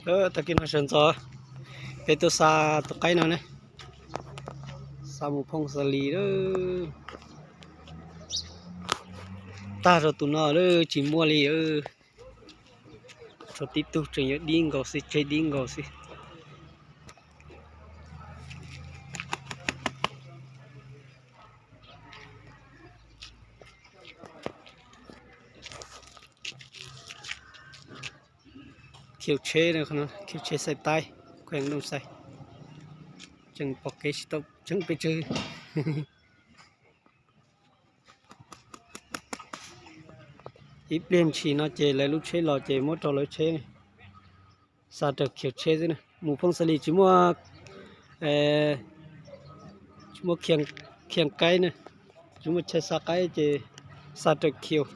Tag kis no sawv ntxov peb tuaj xa tus qaib no ne, xa mus phooj xa lis lawm. Tag rau tus no lawm tsis muaj li. Tshuav tib tug tseem yuav dib nkaus xwb, tseg dib nkaus xwb. Khiu tsheb, khiu tsheb xais taib, kheev doo xais, tseem pom kev tsis tau tseem pes tsawg. Ib pliag ntshis no ces lawv lub tsheb los ces muab rau lawv tsheb, xa raws khiv tsheb xwb na. Mus phooj xa lis tsis muaj, tsis muaj khiv qaib na, tsis muaj chaw xa qaib ces xa raws khiv.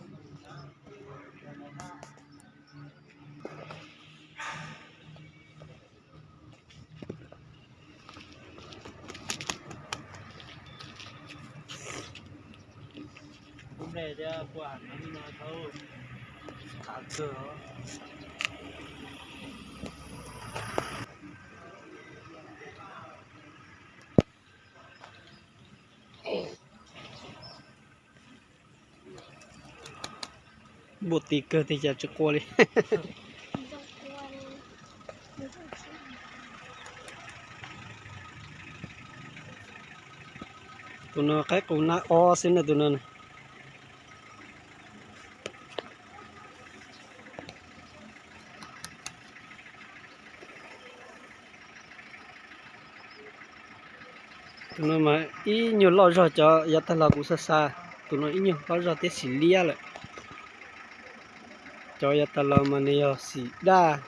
Npua ti kawg tiag cas tsis qua li. Tus no qaib qus nab ob xwb na tus no. Tus no mas ib nyuag loj zog cov yav tag los kuv xa xa, tus no ib nyuag loj zog thiab xim liab lawm. Cov yav tag los mas nws yog xim daj.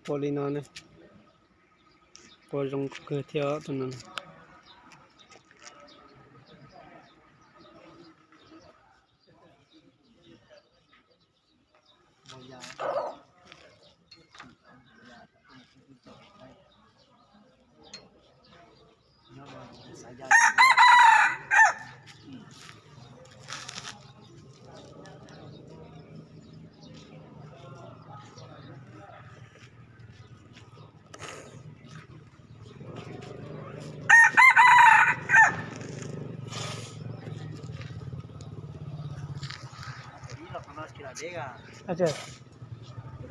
Qua li no, qua zoo kawg thiab tus no.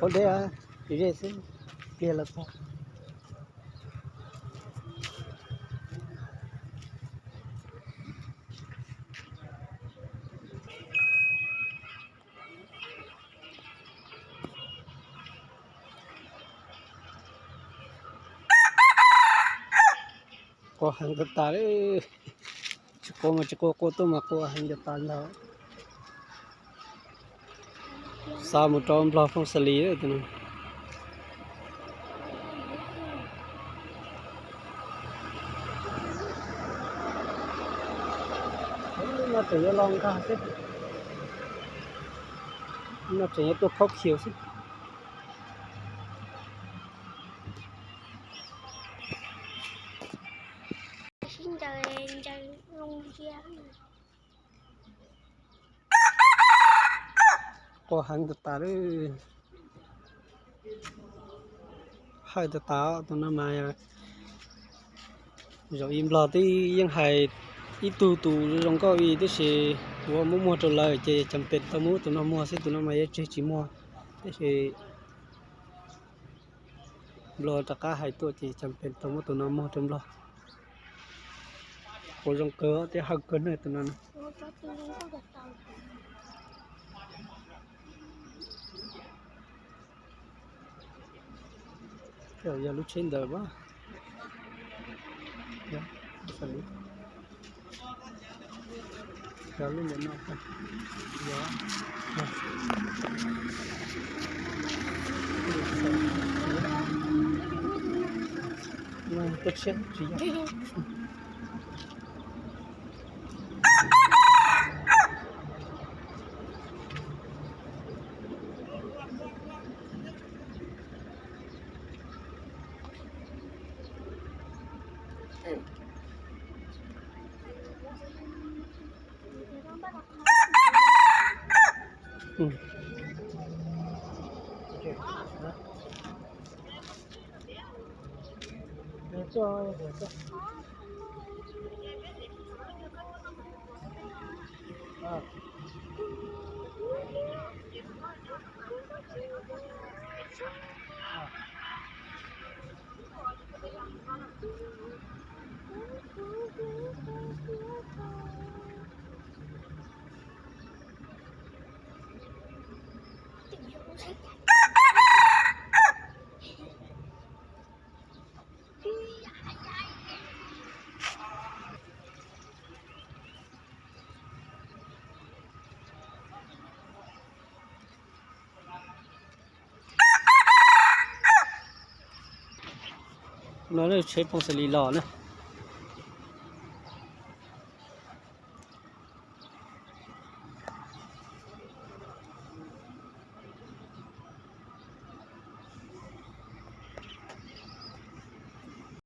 Ua deb, zej xwb, tiag los tag. Qua heev tas tas li, tsis qua mas tsis qua, qua tuaj mas qua heev tas tas ntag. Xa mus rau nplog phooj xa lis tus no. No tseem yuav los nkag xwb, no tseem yuav tuaj khaub khiv xwb. Qua heev tas tas li, hawj tas tas tus no mas. Zaum ib nplog twb yeej hais ib tug tus zoo nkauj i tab sis kuv muab muag rau lawm ces cas pes tau muab tus no muag xwb, tus no mas yuav tseg tsis muag, tab sis nplog rov qab hais tuaj ces cas pes tau muab tus no muag rau nplog. Kuv zoo kawg thiab hawj kawg na tus no. Yog lub tsheb ntawd a. Lub ntawm no, tsheb tsis yog. No lawv tsheb phooj xas lis los na.